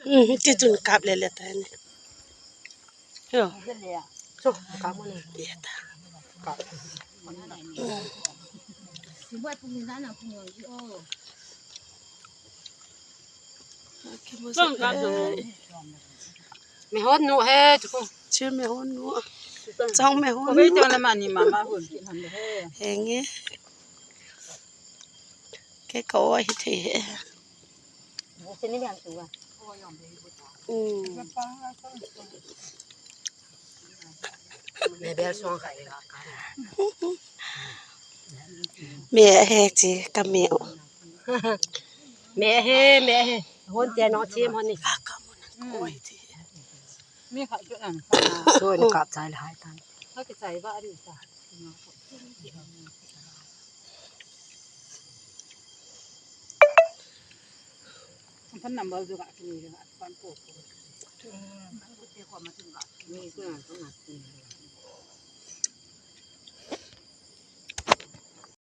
ອືມ ຈິຈຸນກັບແລ້ວແຫຼະຕານີ້. ໂອ້ ເຮັດແລ້ວ ໂຊ ກັບມື້ນີ້ ເດຕາ ກັບ ເບິ່ງກັບ ແມ່ຮົອນໜູເຮ ທຸກຄົນ ຊື່ແມ່ຮົອນໜູ ຈ້ອງແມ່ຮົອນໜູ ເອົາໄປເຈົ້າລະມານີ້ ມາ ມາເບິ່ງກິນຫັ້ນເດ ແຮງເງ ແກກໍເຮັດເທ ອືມ ແມ່ແບວຊ່ອງໄຂ່ ແມ່ແຮຈີກັບແມວ ແມ່ເຮ ແມ່ເຮ ໂຮນແຈເນາະ ຊີມຮອນນີ້ ອືມ ໂອ້ຍ ມີເຂົ້າຈຸດນັ້ນ ໂຊນກັບໃສ່ຫຼາຍຕັນ ເຮົາຈະໃສ່ບໍ່ອັນນີ້ຈ້ະ ມັນນຳບໍ່ຢູ່ກະນີ້ກະ ປັນໂກກ ອືມ ມີເພື່ອນຕ້ອງມາກິນ.